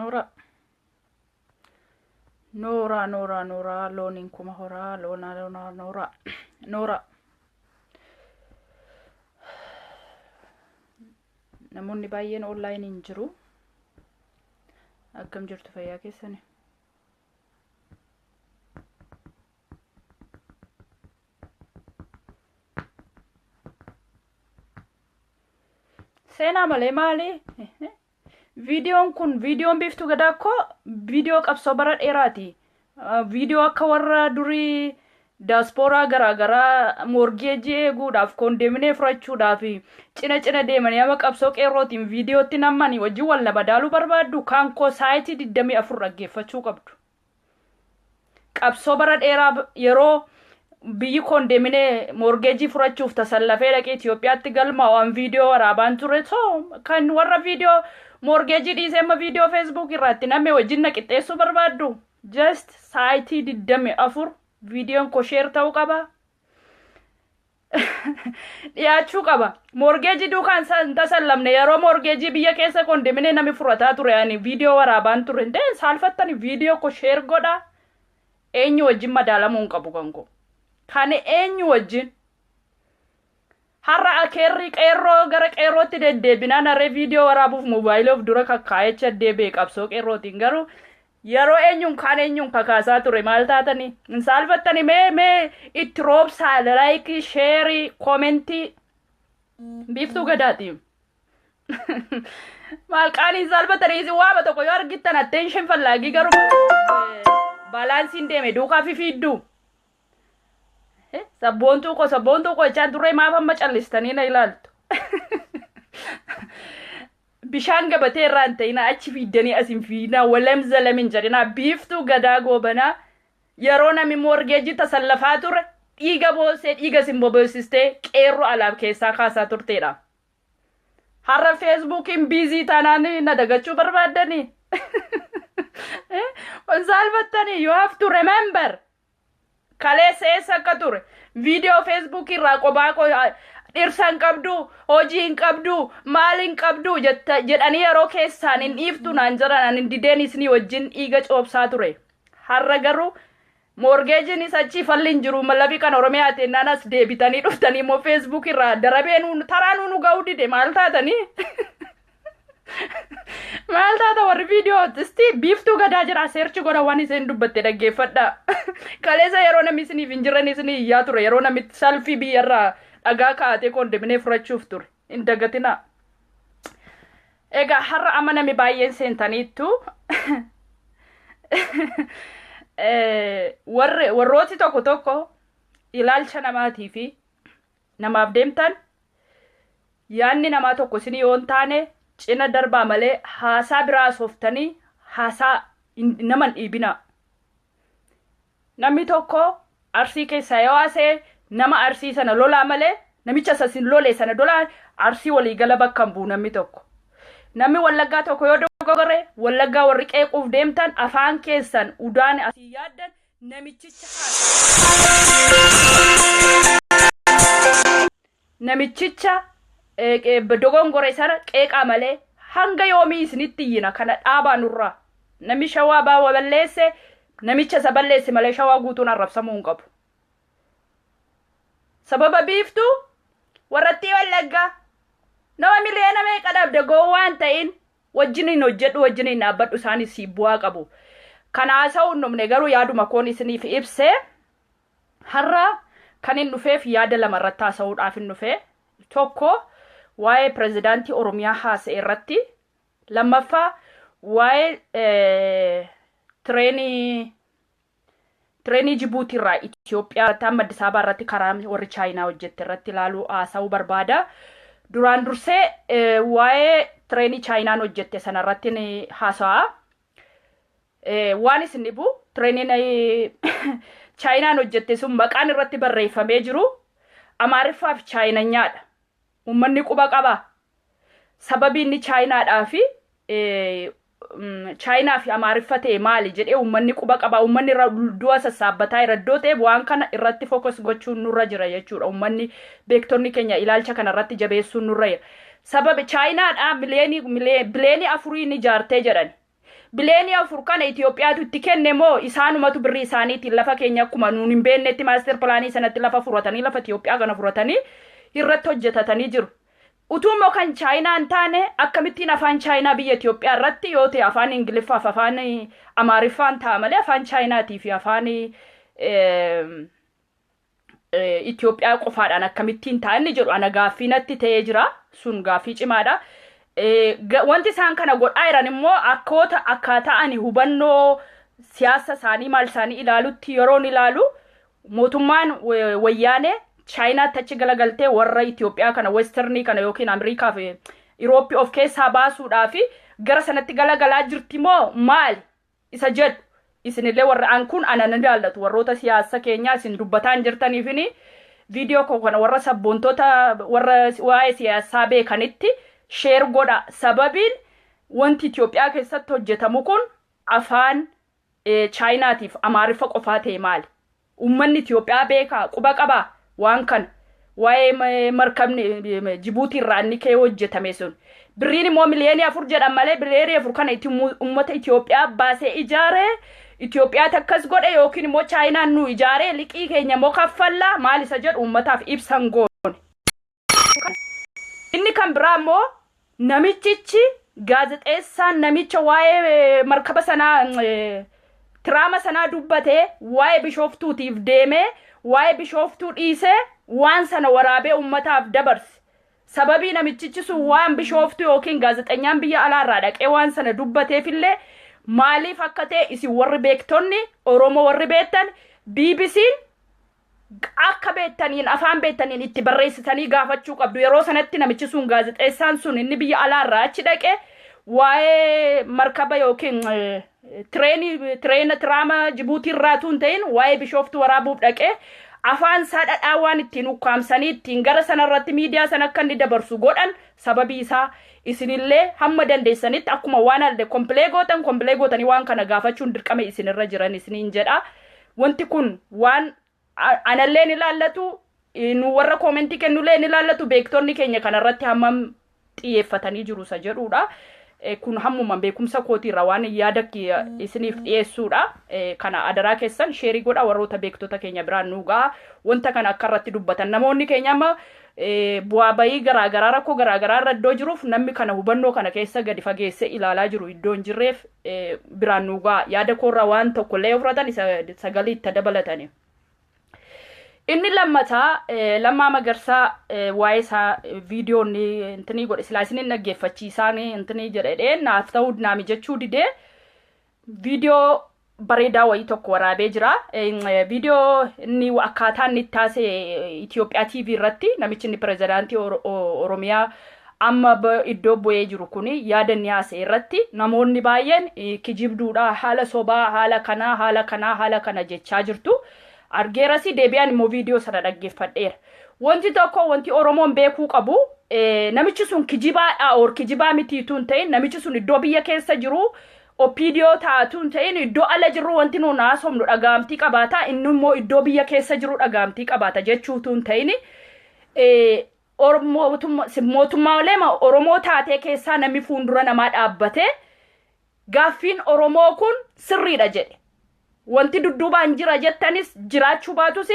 Nooraa. Nooraa nooraa nooraa looniin kuma horaa loonaa loonaa nooraa nooraa. Namoonni baay'een online hin jiru. Akkam jirtu fayyaa keessani? Seenaa malee maali? Viidiyoon kun viidiyoon biiftuu gadaa koo viidiyoo qabsoo bara dheeraati. Viidiyoo akka warra durii daaspooraa garaagaraa moorgeejii eeguudhaaf koondeeminee furachuudhaaf cina cina deemanii amma qabsoo qeerrootiin viidiyootti nammanii wajjin wal na madaaluu barbaaddu kan koo saayitii 24 dhaggeeffachuu qabdu. Qabsoo bara dheeraa yeroo biyyi koondeeminee moorgeejii furachuuf tasallafee dhaqee Itoophiyaatti galmaa'u an viidiyoo waraabaan ture. So kan warra viidiyoo moorgeejii dhiisee amma viidiyoo feesbuuk irraatti namni wajjin na qixxeessuu barbaaddu. Just saayitii 24 viidiyoon koo sheer ta'uu qaba. Dhiyaachuu qaba. Moorgeejii duukaan hin tasallamne yeroo moorgeejii biyya keessa kondiminee nami furataa ture ani viidiyoo waraabaan ture. Deen saalfattani viidiyoo koo sheer godhaa. Eenyu wajjin madaalamuu hin qabu kan koo. Kan eenyu wajjin. Har'a akeerri qeerroo gara qeerrootti deddeebinaan harree viidiyoo waraabuuf moobaayilii of dura kakkaa'echa deebi'e qabsoo qeerrootiin garuu yeroo eenyuun kaan eenyuun kakaasaa ture maal taatanii hin saalfattanii mee mee itti roobsaa laayikii sheerii koomentii biiftuu gadaati. Maal qaanii hin saalfattanii isin waama tokko yoo argittan attention fallaagii garuu baalaansiin deeme duukaa fi fiidduu. Sabboontuu koo sabboontuu koo jechaa duree maaf amma callistanii na ilaaltu. Bishaan gabatee irraa hin ta'inaa achi fiiddanii as hin fiidinaa walam zalam hin jedhinaa biiftuu gadaa goobanaa yeroo nami moorgeejii tasallafaa ture dhiiga boossee dhiiga isin boboosistee qeerroo alaaf keessaa kaasaa turteedha. Har'a feesbuukiin biizii taanaan na dagachuu barbaaddanii. On saalfattanii you have to remember. Kaleessa eessa akka ture viidiyoo feesbuukii irraa qobaa koo dhirsa hin qabdu hojii hin qabdu maal hin qabdu jedhanii yeroo keessaan hin dhiiftu naan jedhan ani dideen isinii wajjin dhiiga coobsaa ture. Har'a garuu moorgeejiinis achii falli hin jiru lafi kan Oromiyaa teennaan as deebitanii dhuftanii immoo feesbuukii irraa darabee nuun taraa nuun ga'uu dide maal taatanii? Maal taata warri viidiyoo isti biiftuu gadaa jira seerchi godha waan isheen dubbatte dhaggeeffadha. Kaleessa yeroo namni isiniif hin jirren isinii iyyaa ture yeroo namitti salfii biyyarraa dhagaa kaa'atee koondeminee furachuuf ture hin dagatinaa. Egaa har'a amma namni baay'een seentaniittu warri warrooti tokko tokko ilaalcha namaatii fi namaaf deemtan yaanni namaa tokko isinii yoo hin taane cina darbaa malee haasaa biraa haasoftanii haasaa nama hin dhiibinaa. Namni tokko arsii keessaa yoo haasa'e nama arsii sana lolaa malee namicha isa isin lole sana lolaa arsii waliigala bakka hin bu'u namni tokko. Namni wallaggaa tokko yoo dogoggore wallaggaa warri qeequuf deemtan afaan keessan udaan asii yaaddan namichicha namichicha dogongore sana qeeqaa malee hanga yoomii isinitti iyyina kana dhaabaa nurraa. Namni shawaa baawa balleesse namicha isa balleesse malee shawaa guutuun arrabsamuu hin qabu. Sababa biiftuu warrattii wallaggaa nama miliyoona meeqa dhabde gowwaa hin ta'in wajjiniin hojjedhu wajjiniin dhaabbadhu isaanis siif bu'aa qabu. Kana haasa'uu hin dhumne garuu yaaduma koon isiniif ibse har'a kan hin dhufeef yaada lama irratti haasa'uudhaaf hin dhufe. Tokko waa'ee pirezidaantii Oromiyaa haasa'e irratti lammaffaa waa'ee tireenii Tireenii Jibuutii irraa Itoophiyaa irratti amma Addis Ababaa irratti karaa warri Chaayinaa hojjette irratti ilaaluu haasa'uu barbaada. Duraan dursee waa'ee tireenii Chaayinaan hojjette sana irratti ni haasa'a. Waan isin dhibu tireeniin Chaayinaan hojjette sun maqaan irratti barreeffamee jiru Amaariffaa fi Chaayinanyaadha. Uummanni quba qaba. Sababii inni Chaayinaadhaa fi Chaayinaa fi Amaariffa ta'e maali jedhee uummanni quba qaba. Uummanni irra du'a sassaabbataa irra iddoo ta'eef waan kana irratti focus gochuun nurra jira jechuudha. Uummanni beektonni keenya ilaalcha kana irratti jabeessuun nurra jira. Sababi Chaayinaadhaa miliyoonii bileenii afuriin ijaartee jedhani. Biliyoonii 4 kana Itoophiyaatu itti kenne moo isaanumatu birrii isaaniitiin lafa keenya akkuma nuun hin beeknetti master planii sanatti lafa furatanii, lafa Itoophiyaa kana furatanii irratti hojjetatanii jiru? Utuu immoo kan Chaayinaa hin taane akkamittiin afaan Chaayinaa biyya Itoophiyaa irratti yoo ta'e, afaan Ingiliffaaf afaan Amaariffaan ta'a malee afaan Chaayinaatii fi afaan Itoophiyaa qofaadhaan akkamittiin ta'a inni jedhu ana gaaffii natti ta'ee jira. Sun gaaffii cimaadha. Wanti isaan kana godhaa jiran immoo akkoota akkaataa ani hubannoo siyaasa isaanii maal isaanii ilaalutti yeroon ilaalu, mootummaan Wayyaanee Chaayinaatti achi galagaltee warra Itoophiyaa kana, Westernii kana yookiin Ameerikaa fi Irooppii of keessaa baasuudhaaf gara sanatti galagalaa jirti moo maali isa jedhu, isinillee warra an kun ana nan ilaallatu, warroota siyaasa keenyaa isin dubbataa hin jirtaniifini, viidiyoo koo kana warra sabboontota, warra waa'ee siyaasaa beekanitti share godha. Sababiin wanti Itoophiyaa keessatti hojjetamu kun afaan Chaayinaatiif Amaariffa qofaa ta'e maali? Uummanni Itoophiyaa beekaa, quba qabaa waan kana? Waa'ee markabni Jibuutii irraa inni ka'ee hojjetame sun. Birriin immoo 4 miliyoonii jedhan malee 4 biliyoonii kana itti uummata Itoophiyaa baasee ijaaree, Itoophiyaatti akkas godhe yookiin immoo Chaayinaan nu ijaaree liqii keenya immoo kaffallaa maal isa jedhu uummataaf ibsan goone. Inni kan biraa immoo namichichi gaazexeessaan namicha waa'ee markaba sanaa, tiraama sanaa dubbatee, waa'ee Bishooftuutiif deemee waa'ee Bishooftuu dhiisee waan sana waraabee uummataaf dabarse. Sababii namichichi sun waan Bishooftuu yookiin gaazexenyaan biyya alaarraa dhaqee waan sana dubbateefillee maaliif akka ta'e isin warri beektonni Oromoo warri beektan, BBC'n akka beektaniin afaan beektaniin itti barreessitanii gaafachuu qabdu. Yeroo sanatti namichi sun, gaazexeessaan sun inni biyya alaarraa achi dhaqe, waa'ee markaba yookiin tireenii, tireena, tiraama Jibuutii irraa tun ta'in waa'ee Bishooftuu waraabuuf dhaqe, afaan isaa dhadhaa waan ittiin ukkaamsanii ittiin gara sanarratti miidiyaa sana akka inni dabarsu godhan. Sababii isaa isinillee hamma dandeessanitti akkuma waan alde kompilee gootan, kompilee gootanii waan kana gaafachuun dirqama isinirra jiran isiniin jedha. Wanti kun waan anallee ni ilaallatu, nu warra commentii kennullee ni ilaallatu. Beektonni keenya kanarratti hammam xiyyeeffatanii jiru isa jedhudha. Kun hammuma beekumsa kootiirra waan yaada isiniif dhiyeessuudha. Kana adaraa keessan share godha, warroota beektota keenya biraan nu ga'a. Wanta kana akka irratti dubbatan, namoonni keenya amma bu'aa bayii garaagaraa, rakkoo garaagaraa irra iddoo jiruuf, namni kana hubannoo kana keessa gadi fageessee ilaalaa jiru iddoo hin jirreef, biraan nu ga'a. Yaada koorraa waan tokko illee fudhatan isa sagalee itti dabalatani. Inni lammataa Lammaa Magarsaa, waa'ee isaa viidiyoon intinii godhe silaa isinin dhaggeeffachiisaan intinii jedhee naaf ta'uu naa mijachuu didee, viidiyoo bareedaa wayii tokko waraabee jira. Viidiyoo inni akkaataa inni itti taasise Itoophiyaa TV irratti, namichi inni pirezidaantii Oromiyaa amma iddoo bu'ee jiru kuni yaada inni haasa'e irratti namoonni baay'een kijibduudha, haala sobaa, haala kanaa, haala kanaa, haala kana jechaa jirtu. Argeerasi, deebi'aan immoo viidiyoo sana dhaggeeffadheera. Wanti tokko wanti Oromoon beekuu qabu, namichi sun kijibaadha or kijibaa mitiitu hin ta'in, namichi sun iddoo biyya keessa jiru OPDO taatu hin ta'in, iddoo ala jirru wanti nuun haasofnu dhagaamtii qabaata, inni immoo iddoo biyya keessa jiru dhagaamtii qabaata jechuutu hin ta'in, mootummaalee Oromoo taatee keessaa namni fuuldura namaa dhaabbatee gaaffiin Oromoo kun sirriidha jedhe. Wanti dudduubaan jira jettanis jiraachuu baatus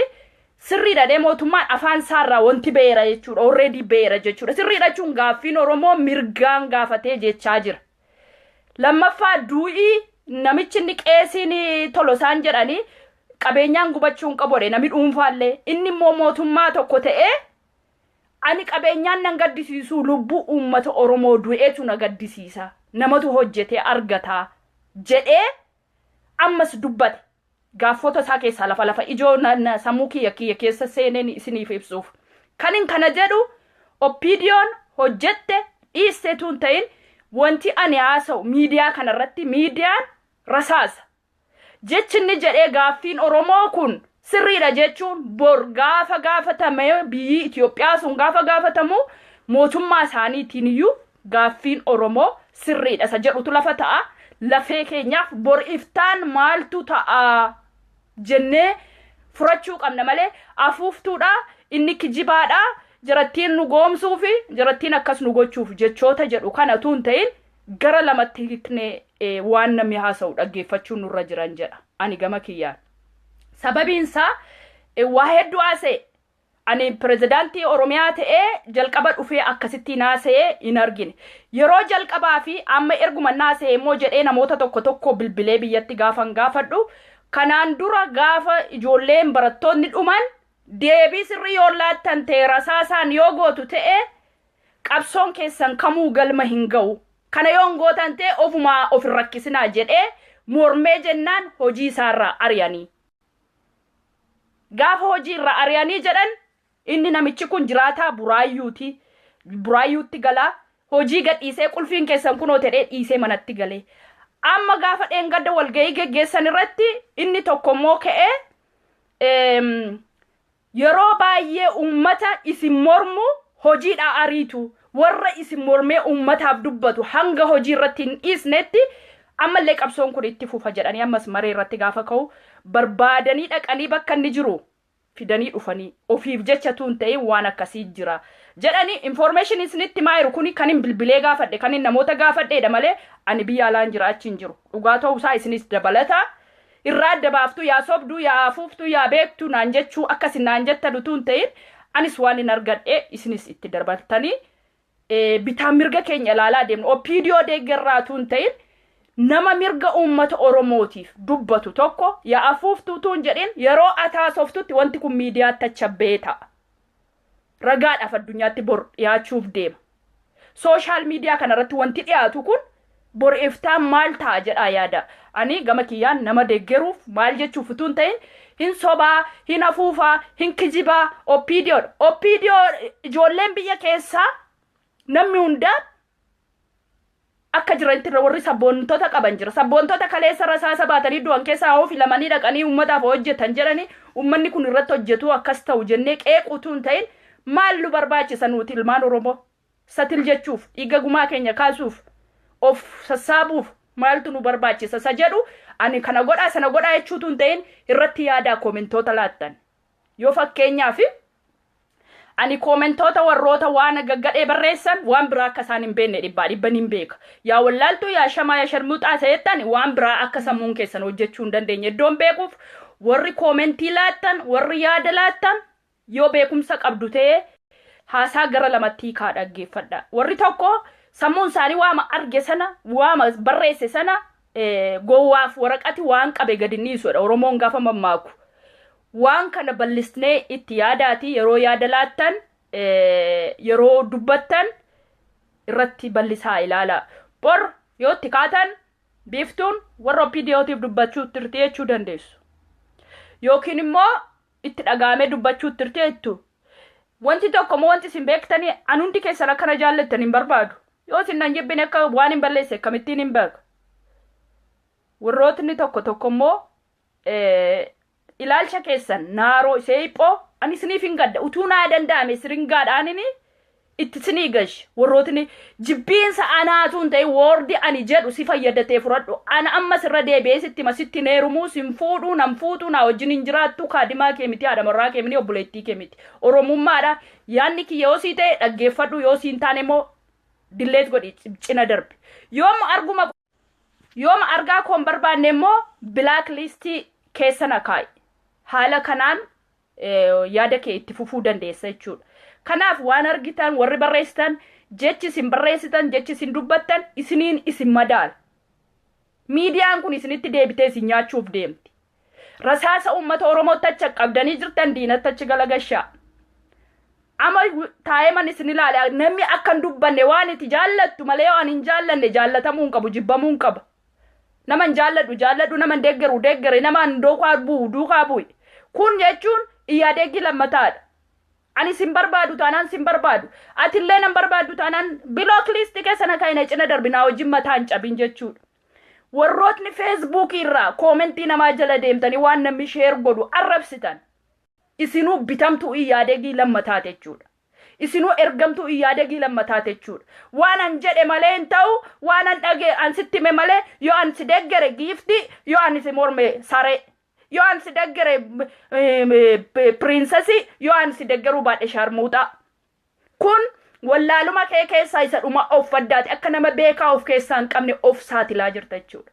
sirriidha dhee mootummaan afaan isaarraa wanti beera jechuudha. Already beera jechuudha. Sirriidha jechuun gaaffiin Oromoo mirgaan gaafatee jechaa jira. Lammaffaa, du'ii namichi inni qeesiin Tolosaan jedhanii qabeenyaan gubachuu hin qabu jedhe namni dhuunfaallee, inni immoo mootummaa tokko ta'ee ani qabeenyaan nan gaddisiisu, lubbuu uummata Oromoo du'eetu na gaddisiisa, namatu hojjetee argataa jedhee ammas dubbate. Gaaffota isaa keessaa lafa ijoo sammuu kiyya keessa seeneen isiniif ibsuuf. Kanin kana jedhu OPDOn hojjette dhiisteetu hin ta'in, wanti ani haasa'u miidiyaa kanarratti miidiyaan rasaasa. Jechi inni jedhee gaaffiin Oromoo kun sirriidha jechuun bor gaafa gaafatame, biyyi Itoophiyaa sun gaafa gaafatamu, mootummaa isaaniitiin iyyuu gaaffiin Oromoo sirriidha isa jedhutu lafa ta'a. Lafee keenyaaf bor iftaan maaltu ta'a jennee furachuu qabna malee afuuftuudha, inni kijibaadha, jarattiin nu goomsuu fi jarattiin akkas nu gochuuf jechoota jedhu kana utuu hin ta'in gara lamatti hiiknee waan namni haasa'u dhaggeeffachuun nurra jiran jedha ani gama kiyyaan. Sababiinsaa waa hedduu haasa'e. Ani pirezidaantii Oromiyaa ta'ee jalqaba dhufee akkasitti haasa'ee hin argine. Yeroo jalqabaa fi amma erguma haasa'e immoo jedhee namoota tokko tokko bilbilee biyyatti gaafan gaafadhu, kanaan dura gaafa ijoolleen barattoonni dhuman deebii sirrii yoo laattan ta'e, rasaasaan yoo gootu ta'e, qabsoon keessan kamuu galma hin ga'u. Kana yoo hin gootan ta'e ofumaa of hin rakkisinaa jedhee mormee jennaan hojii isaarraa ari'anii. Gaafa hojii irraa ari'anii jedhan, inni namichi kun jiraataa Buraayyuuti. Buraayyuutti galaa, hojii gadhiisee, qulfiin keessan kunoo ta'ee dhiisee manatti galee. Amma gaafa dheengadda walgahii geggeessan irratti inni tokko immoo ka'ee, yeroo baay'ee uummata isin mormu hojiidha ariitu, warra isin mormee uummataaf dubbatu hanga hojii irratti hin dhiisnetti ammallee qabsoon kun itti fufa jedhanii, ammas maree irratti gaafa ka'u barbaadanii dhaqanii bakka inni jiru fidanii dhufanii ofiif jecha tuun ta'e waan akkasii jira jedhanii. Information isinitti maayiru kuni kan hin bilbilee gaafadhe, kan hin namoota gaafadheedha malee ani biyya alaan jira, achi hin jiru. Dhugaa ta'uusaa isinis dabalata irraa adda baaftu. Yaa sobduu, yaa afuuftuu, yaa beektuu naan jechuu akkasin naan jettan utuu hin ta'in, anis waan hin argadhe isinis itti darbaltanii bitaan mirga keenya ilaalaa deemnu. OPDO deeggarraa utuu hin ta'in, nama mirga uummata Oromootiif dubbatu tokko yaa afuuftuu utuu hin jedhin, yeroo ataasoftutti wanti kun miidiyaatti achabbee ta'a. Ragaadhaaf addunyaatti bor dhiyaachuuf deema. Social media kanarratti wanti dhiyaatu kun bor iftaan maal ta'a jedhaa yaada. Ani gama kiyyaan nama deeggaruuf maal jechuuf utuu hin ta'in, hin sobaa, hin afuufaa, hin kijibaa OPDOdha. OPDO ijoolleen biyya keessaa namni hundaa akka jiranitti irra warri sabboontota qaban jira. Sabboontota kaleessa rasaasa baatanii du'an keessaa hoo filamanii dhaqanii uummataaf hojjetan jedhanii, uummanni kun irratti hojjetu akkas ta'u jennee qeequutu hin ta'in, maal nu barbaachisa nuti ilmaan Oromoo? Satil jechuuf, dhiiga gumaa keenya kaasuuf, of sassaabuuf maaltu nu barbaachisa isa jedhu, ani kana godhaa sana godhaa jechuutu hin ta'in, irratti yaadaa commentoota laattan. Yoo fakkeenyaaf ani commentoota warroota waan gaggadhee barreessan waan biraa akka isaan hin beekne dhibbaa dhibban hin beeka. Yaa wallaaltuu, yaa shamaa, yaa sharmuuxaa ta'ettan waan biraa akka sammuun keessan hojjechuu hin dandeenye iddoon beekuuf, warri commentii laattan, warri yaada laattan, yoo beekumsa qabdu ta'ee haasaa gara lamatti hiikaa dhaggeeffadha. Warri tokko sammuun isaanii waama arge sana, waama barreesse sana, gowwaaf waraqati waan qabe gadi dhiisudha Oromoon gaafa mammaaku. Waan kana bal'isnee itti yaadaati yeroo yaada laattan, yeroo dubbattan irratti bal'isaa ilaala. Bor yoo itti kaatan Biiftuun warra OPDOtiif dubbachuu turte jechuu dandeessu. Yookiin immoo itti dhagaamee dubbachuu turte jettu. Wanti tokko immoo wanti isin beektanii, an hundi keessan akkana jaallattan hin barbaadu. Yoo isin nan jibbine akka waan hin balleesse akkamittiin hin beeku? Warrootni tokko tokko immoo ilaalcha keessan naaroo isee hiphoo ani isiniif hin gadda, utuu naa danda'ame siringaadhaanini itti isinii gash. Warrootni jibbiinsa anaatu hin ta'in, wordi ani jedhu si fayyadatee fudhadhu. Ana ammas irra deebi'ee sitti hima, sitti hin heerumuu, sin fuudhuu, nan fuutuu, naa wajjin hin jiraattu, kaadimaa kee miti, haadha warraa kee miti, obboleettii kee miti. Oromummaadha. Yaanni kiyya yoo sii ta'e dhaggeeffadhu, yoo sii hin taane immoo delete godhi, cina darbi. Yooma arguma, yooma argaa koon barbaanne immoo black listii keessa na kaa'i. Haala kanaan yaada kee itti fufuu dandeessa jechuudha. Kanaaf waan argitan warri barreessitan, jechi isin barreessitan, jechi isin dubbattan isiniin isin madaala. Miidiyaan kun isinitti deebitee isin nyaachuuf deemti. Rasaasa uummata Oromootti acha qabdanii jirtan diinatti achi galagashaa. Amma taa'ee man isin ilaale, namni akka hin dubbanne waan itti jaallattu malee waan hin jaallanne jaallatamuu hin qabu, jibbamuu hin qaba. Nama hin jaalladhu jaalladhu, nama hin deeggaru deeggare, nama hin duukaa bu'u duukaa bu'i. Kun jechuun iyyaadeeggii lammataadha. Ani sin barbaadu taanaan sin barbaadu. Atillee nan barbaaddu taanaan block listii keessa na kaa'ina, cina darbi, naa wajjin mataa hin cabin jechuudha. Warrootni Facebookii irraa commentii namaa jala deemtanii waan namni share godhu arrabsitan, isinuu bitamtuu iyyaadeegii lammataate jechuudha. Isinuu ergamtuu iyyaadeegii lammataate jechuudha. Waan an jedhe malee hin ta'u, waan an dhage an sitti hime malee, yoo an si deeggere giiftii, yoo an si morme saree. Yoo an si deeggere princessii, yoo an si deeggaruu baadhe shaarmuuxaa. Kun Wallaaluma kee keessaa isa dhuma of faddaati akka nama beekaa of keessaa hin qabne of saaxilaa jirta jechuudha.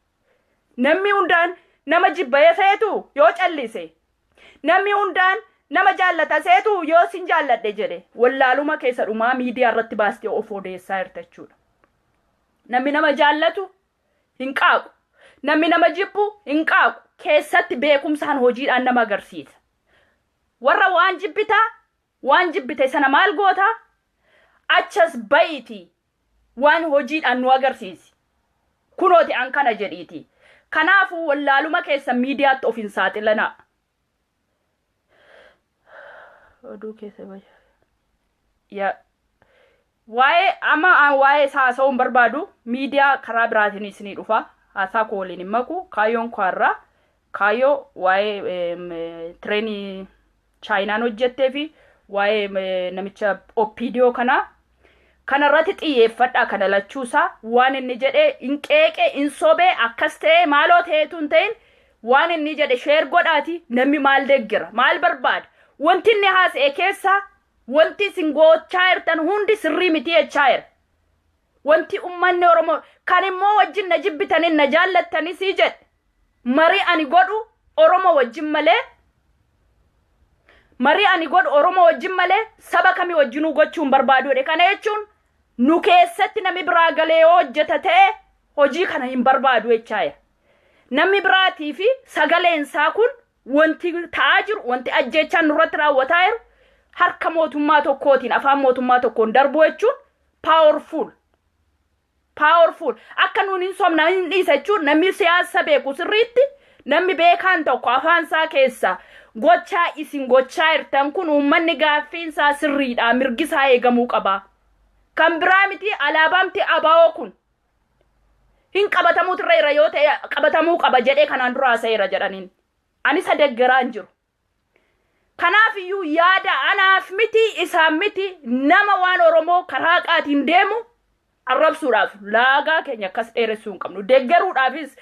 Namni hundaan nama jibbayee feetu yoo callise, namni hundaan nama jaallata seetu yoo sin jaalladhe jedhe, wallaaluma keessa dhumaa miidiyaa irratti baastee of odeessaa jirta jechuudha. Namni nama jaallatu hin qaaqu. Namni nama jibbu hin qaaqu. Keessatti beekumsaan hojiidhaan nama agarsiisa. Warra waan jibbitaa, waan jibbite sana maal goota? Achas ba'iiti waan hojiidhaan nu agarsiisi. Kunooti an kana jedhiiti. Kanaafuu wallaaluma keessa miidiyaatti of hin saaxilanaa. Oduu keessa yaa waa'ee amma waa'ee isaa haasa'uu hin barbaadu. Miidiyaa karaa biraatiin isinii dhufa. Haasaa koo waliin hin maku. Kaayyoon koo har'aa kaayyoo waa'ee tireenii Chaayinaan hojjettee fi waa'ee namicha OPDO kanaa kanarratti xiyyeeffadhaa. Kana lachuusaa waan inni jedhee hin qeeqee, hin sobee, akkas ta'ee maaloo ta'eetu hin ta'in, waan inni jedhe share godhaati. Namni maal deeggera, maal barbaada? Wanti inni haasa'e keessaa wanti isin gochaa jirtan hundi sirrii miti jechaa jira. Wanti ummanni Oromoo kan immoo wajjin na jibbitanin na jaallattanis jedhe, marii ani godhu Oromoo wajjin malee, marii ani godhu Oromoo wajjin malee saba kamii wajjinuu gochuu hin barbaadu jedhe. Kana jechuun nu keessatti namni biraa galee yoo hojjeta ta'e hojii kana hin barbaadu jechaa jira. Namni biraatii fi sagaleensaa kun wanti ta'aa jiru, wanti ajjeechaan nurratti raawwataa jiru harka mootummaa tokkootiin, afaan mootummaa tokkoon darbu jechuun powerful. Powerful. Akka nuun hin somna hin dhiisa jechuun namni siyaasa beeku sirriitti, namni beekaan tokko afaan isaa keessa gochaa isin gochaa jirtan kun uummanni gaaffiin isaa sirriidha, mirgi isaa eegamuu qaba. Kan biraa miti, alaabaan ABO kun hin qabatamuutu irra jira, yoo ta'e qabatamuu qaba jedhee kanaan dura haasa'eera jedhaniin. Ani isa deeggaraa hin jiru. Kanaaf iyyuu yaada anaaf miti, isaan miti, nama waan Oromoo karaa haqaatiin deemu arrabsuudhaaf laagaa keenya akkas dheeressuu hin qabnu. Deeggaruudhaafis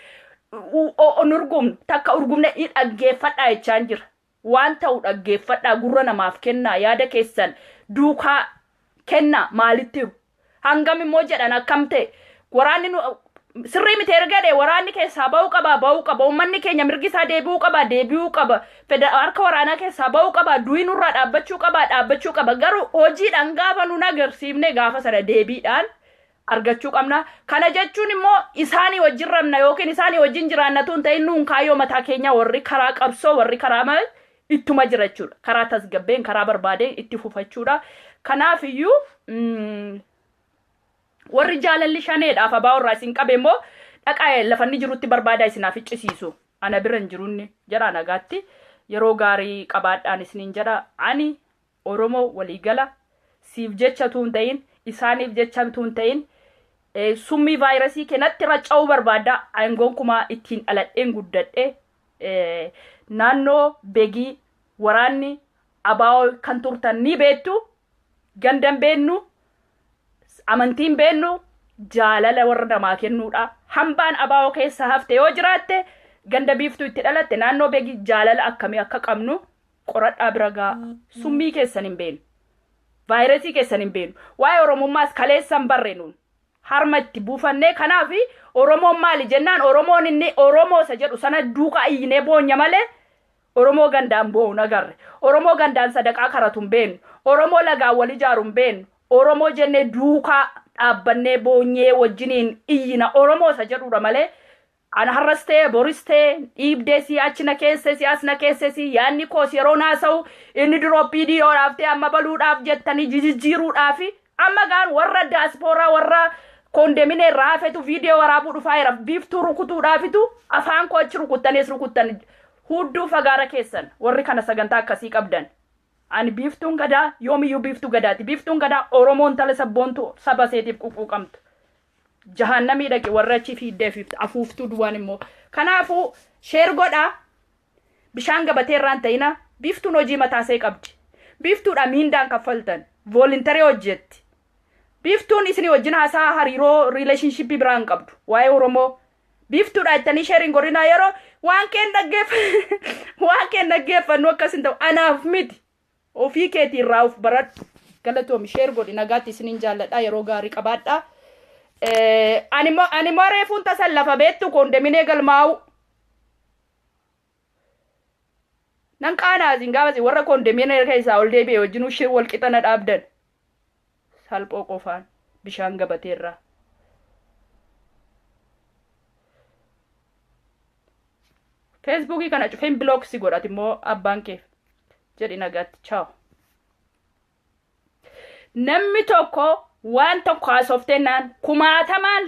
urgumnu takka urgumne dhaggeeffadhaa jechaan jira. Waan ta'u dhaggeeffadhaa, gurra namaaf kennaa, yaada keessan duukaa kennaa. Maalitti jiru? Hangam immoo jedhan akkam ta'e? Waraanni sirrii miti erga jedhe, waraanni keessaa ba'uu qaba, ba'uu qaba. Uummanni keenya mirgi isaa deebi'uu qaba, deebi'uu qaba. Harka waraanaa keessaa ba'uu qaba. Du'i nurraa dhaabbachuu qaba, dhaabbachuu qaba. Garuu hojiidhaan gaafa nun agarsiifne gaafa sana deebiidhaan argachuu qabna. Kana jechuun immoo isaanii wajjin rabna yookiin isaanii wajjin jiraannatu hin ta'in. Nuun kaayyoo mataa keenya, warri karaa qabsoo, warri karaa maal ittuma jira jechuudha. Karaa tasgabbeen, karaa barbaadeen itti fufachuudha. Kanaaf iyyuu warri jaalalli shaneedhaaf ABO irraa isin qabe immoo dhaqaa lafa inni jirutti barbaadaa, isinaaf iccisiisu. Ana bira hin jirunni jedha. Nagaatti, yeroo gaarii qabaadhaan isiniin jedha. Ani Oromoo waliigala siif jecha tuun ta'in, isaaniif jecha tuun ta'in, summii vaayirasii kennatti raca'uu barbaada. Aangoon kumaa ittiin dhaladheen guddadhe naannoo Begii waraanni ABO kan turtan ni beektu. Gandan beennu, amantiin beennu, jaalala warra namaa kennuudha. Hambaan ABO keessa hafte yoo jiraatte, ganda Biiftuu itti dhalatte naannoo Begii jaalala akkamii akka qabnu qoradhaa bira gaa. Summii keessan hin beenu. Vaayirasii keessan hin beenu. Waa'ee Oromummaas kaleessan barre nuun. Harma itti buufannee. Kanaaf Oromoon maali jennaan, Oromoon inni Oromoo isa jedhu sana duukaa iyyinee boonya malee Oromoo gandaan boo'u agarre. Oromoo gandaan sadaqaa karatu hin beenu. Oromoo lagaan wal ijaaru hin beenu. Oromoo jennee duukaa dhaabbannee boonyee wajjiniin iyyina Oromoo isa jedhudha malee ana har'as ta'e boris ta'e dhiibdee si achi na keesse, si as na keesse, si yaadni koos yeroo naasa'u inni duroo PDOdhaaf ta'e amma baluudhaaf jettanii jijjiiruudhaaf amma gaan warra daaspooraa, warra koondeminee irraa hafetu viidiyoo waraabuu dhufaa jira. Biiftuu rukutuudhaafitu afaan koo achi rukuttanis rukuttan hudduu fagaara keessan warri kana sagantaa akkasii qabdan. Ani Biiftuun Gadaa yoomiyyuu Biiftuu Gadaati. Biiftuun Gadaa Oromoon tala sabboontu saba seetiif quqquuqamtu. Jahannamii dhaqi warra achi fiiddee fi afuuftuu duwwaan immoo. Kanaafuu share godhaa. Bishaan gabatee irraan ta'ina. Biiftuun hojii mataasee qabdi. Biiftuudha miindaan kaffaltan. Voluntary hojjetti. Biiftuun isinii wajjin haasaa hariiroo relationship biraa hin qabdu. Waa'ee Oromoo. Biiftuudha jettanii share hin godhinaa. Yeroo waan keen dhaggeeffannu akkas hin ta'u. Anaaf miti. Ofii keetii irraa of baradhu. Galatoomi, share godhi. Nagaatti, isiniin jaalladha, yeroo gaarii qabaadha. Animmoo reefuun tasan lafa beektu koondeminee galmaa'u. Nan qaanaasin gaafasi warra koondeminee keessaa ol deebi'e wajjin shir wal qixa na dhaabdan. Salphoo qofaan bishaan gabateerraa. Feesbuukii kana cufeen block si godhati immoo abbaan keef jedhi. Nagaatti, chaaw. Namni tokko waan tokko haasoftee naan kumaatamaan.